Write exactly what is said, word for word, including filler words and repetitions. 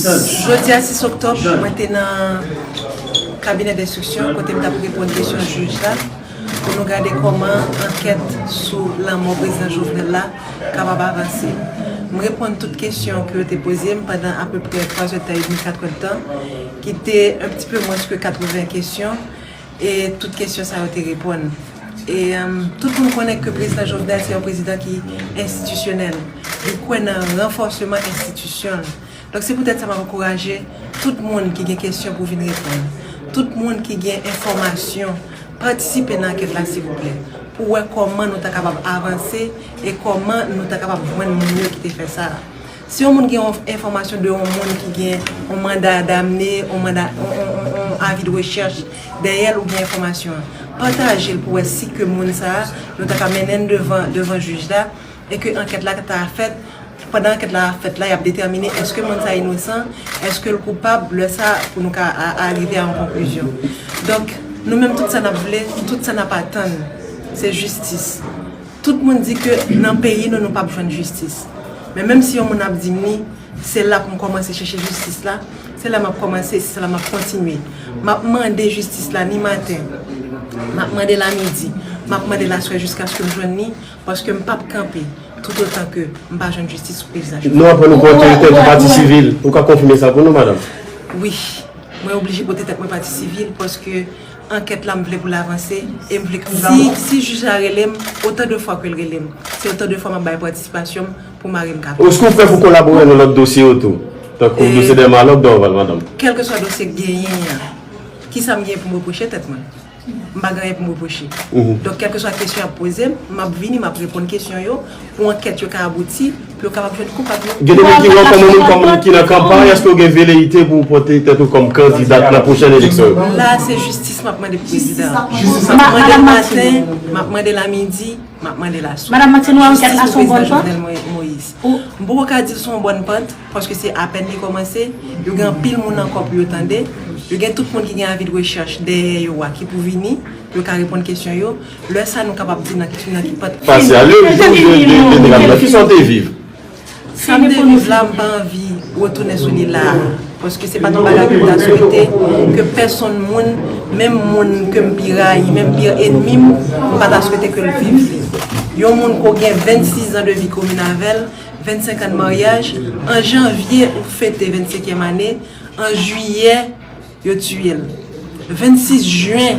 Jodi a sis oktòb, mwen te nan kabinè denstriksyon kote m t ap reponn kesyon jij la pou nou gade kòman ankèt sou lanmò prezidan Jovenel la kapab avanse. M reponn tout kesyon ke yo te poze m pandan apeprè twa zè tan edmi, kat è tan, ki te un petit peu moins que katreven kesyon, e tout kesyon sa yo te reponn. E um, tout moun konnen ke prezidan Jovenel se yon prezidan ki enstitisyonèl. Li kwè nan ranfòseman enstitisyon l. Donk se poutèt sa m ap ankouraje tout moun ki gen kesyon pou vin reponn. Tout moun ki gen enfòmasyon, patisipe nan ankèt la silvouplè, pou wè kòman nou ta kapab avanse e kòman nou ta kapab jwenn moun yo ki te fè sa. Si yon moun gen yon enfòmasyon de yon moun ki gen yon manda damne, yon manda, yon, yon, yon, yon avi de rechèch dèyè l oubyen enfòmasyon an, pataje l pou wè si ke moun sa a, nou ta ka mennen l devan, devan jij la, e ke ankèt la ta fèt. Pandan ankèt la ap fèt la, y ap detèmine èske moun sa inosan, èske l koupab, lè sa pou nou ka a- a rive a yon konklizyon. Donk, nou menm tout sa n ap vle, tout sa n ap atann, se jistis. Tout moun di ke nan peyi nou, nou p ap jwenn jistis. Men menm si yon moun ap di m li, se la pou m kòmanse chèche jistis la, se la m ap kòmanse, se la m ap kontinye. M ap mande jistis la ni maten, m ap mande l a midi, m ap mande l aswè jiskaske m jwenn li, paske m p ap kanpe toutotan ke m pa jwenn jistis sou peyiz la. Nou aprann ou pran otorite pou pati sivil. Ou ka konfime sa pou nou, madanm? Wi, mwen oblije pote tèt mwen pati sivil paske ankèt la m vle pou l avanse e m vle si, si jij la rele m, otan de fwa ke l rele m, se otan de fwa m ap bay patisipasyon m pou mari m ka viv. Èske ou prè pou kolabore nan lòt dosye yo tou? Tankou dosye Dèmalòk, Dorval, madanm? Kèlkeswa dosye k genyen an, kisa m gen pou m repwoche tèt mwen? M pa gen anyen pou m repwoche. Donk, kèlkeswa kesyon y ap poze m, m ap vini, m ap reponn kesyon yo, pou ankèt yo ka abouti, pou yo kapab jwenn koupab yo. Gen de moun ki wè w kòm yon moun kòm ki nan kanpay, èske w gen veleyite pou w pote tèt ou kòm kandidat nan pwochèn eleksyon yo? La, se jistis m ap mande pou prezidan an. M ap mande l maten, m ap mande l a midi, m ap mande l aswè. Madanm Martine, ou wè ankèt la se yon bòn pant? Prezidan Jovenel Moïse. M poko ka di l se yon bòn pant, paske se apèn li kòmanse. Yo gen anpil moun ankò pou yo tande. Yo gen tout moun ki gen avi de rechèch dèyè yo a ki pou vini, pou yo ka reponn kesyon yo. Lè sa, nou kapab di nan ki, nan ki pant. Pase a, le jou de, de, de dram nan, kisa w te viv? Sa m te viv la, m pa anvi retounen sou li la a. Paske se pa t yon bagay ke m ta swete ke pèsonn moun, menm moun ke m pi rayi, menm pi ènmi m, m pa ta swete ke l viv li. Yon moun ke w gen vennsis zan de vi komin avè l, vennsenk an de maryaj, an janvye ou fete vennsenkyèm ane, an jiyè, yo tiye l. Vennsis jen,